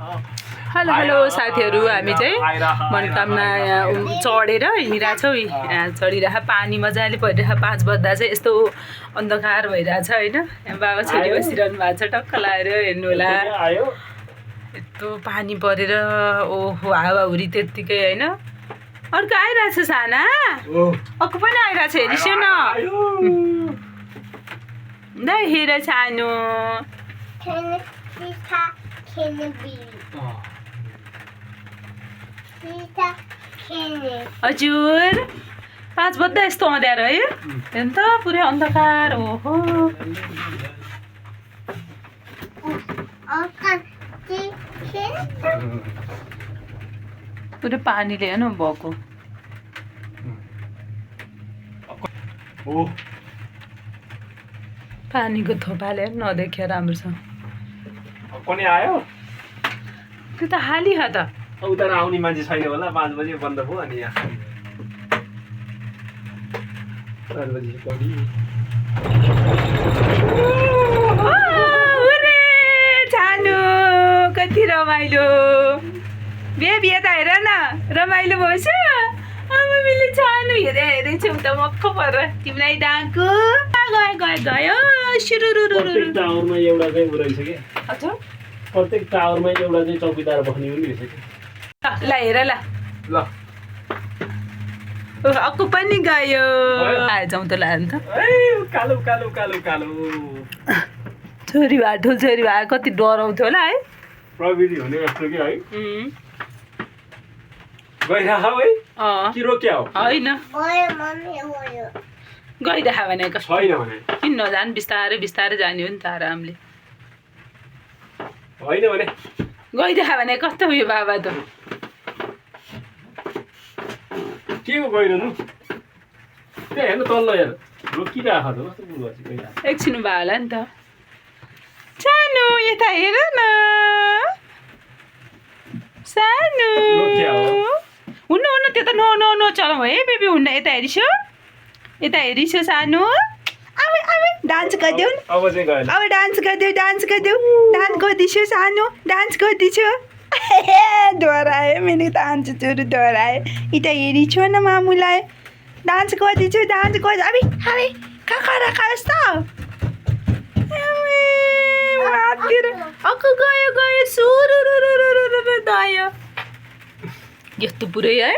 Hello hello साथीहरू, हामी चाहिँ मनोकामना चढेर हिँडिरहेको छौँ। यहाँ चढिरहेको पानी मजाले परिरहेको 5 बज्दा चाहिँ यस्तो अन्धकार भइरहेछ होइन। यहाँ बाबा छोरी बसिरहनु भएको छ, टक्क लाएर हेर्नु होला। यस्तो पानी परेर ओहो हावाहुरी त्यत्तिकै होइन। अर्को आइरहेछ साना, अर्को पनि आइरहेछ, हेरिस न ल हेर सानो। हजुर 5 बज्दा यस्तो अँध्यारो है। हेर्नु त पुरै अन्धकार। ओहो पुरै पानीले हेर्नु भएको। पानीको थोपाले नदेख्यो राम्रोसँग। कोनी आयो त्यो त हाली ह त। उता आउने मान्छे छैन होला। 5 बजे बन्द भयो अनि यहाँ 4 बजे पढी। छानु कति रमाइलो। बेबी यता हेर न, रमाइलो भएछ। मैले छानु हेरेर हेरेछु त मक्ख परेर। तिमीलाई डाँको गयो सुरुरुरु। प्रत्येक टावरमा एउटा चाहिँ उ रहेछ के। हजुर प्रत्येक टावरमा एउटा चाहिँ चौकीदार बस्ने पनि रहेछ के। ल हेर ल ल अक्कु पनि गयो। आएछौँ त लानु त। कालो कालो कालो कालो छोरी भए ठुल छोरी भए कति डराउँथ्यो होला है। प्रविधि हुने जस्तो कि है। गइरह है कि रोक्या हो होइन गइरह भने छैन भने किन नजानु, बिस्तारै बिस्तारै जाने हो नि त आरामले। होइन भने गइरह भने कस्तो उयो बाबा त के हो गइरहनु। त्यहाँ हेर्नु तल्लो हेर रोकिरहेको त कस्तो बुढो छ गइरहेको। एकछिन भयो होला नि त। सानो यता हेर न सानो। हुन्न हुन्न त्यो त नो नो नो चलाऊ है बेबी। हुन्न यता हेरिस्यो, यता हेरिस्यो सानो। आवे आवे डान्स गरिदेऊ न। अब चाहिँ गएन। अब डान्स गरिदेऊ, डान्स गरिदेऊ। डान्स गर्दैछु सानो, डान्स गर्दैछु। डरायो मैले त आन्छु छोरी डरायो। यता हेरिछु न मामुलाई। डान्स गर्दैछु, डान्स गर्दै। अबे अबे काका यस्तो अक्क गयो गयो सुरुरुरुरुरु गयो। यस्तो पुरै है।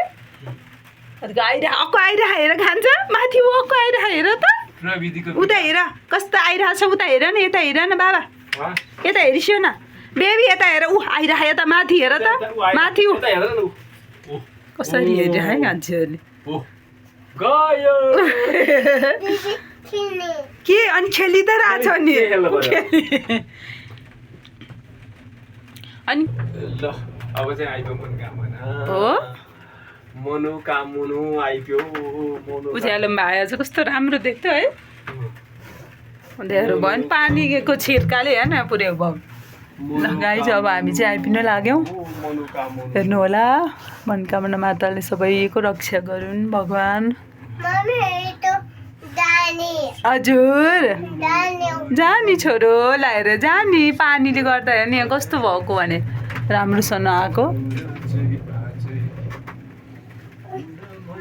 आइरह अक्क आइरह हेर खान्छ माथि। अक्क आइरह हेर त। उता हेर कस्तो आइरहेछ। उता हेर न, यता हेर न बाबा, यता हेरिस्यो न बेबी। यता हेर ऊ आइरह, यता माथि हेर त माथि। ऊ कसरी हेरिरह है मान्छेहरूले के। अनि खेलि त रहेछ नि अनि अब चाहिँ आइप्यो मनोकामना हो। मनोकामना आइप्यो। उज्यालो भाइ चाहिँ कस्तो राम्रो देख्थ्यो है। अँध्यारो भयो नि पानीको छिर्काले हेर्न पुरै भयो। ल गाइज अब हामी चाहिँ आइपिन लाग्यौँ। हेर्नु होला मनोकामना माताले सबैको रक्षा गरून् भगवान्। हजुर जानी छोरो लाएर जानी। पानीले गर्दा हेर्ने यहाँ कस्तो भएको भने राम्रोसँग आएको।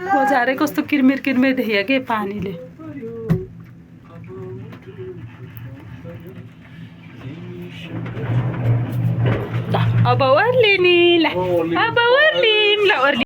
बजारै कस्तो किरमिर किरमिर देखियो कि पानीले। अब ओर्लिनी ल, अब ओर्लिम ल ओर्लि।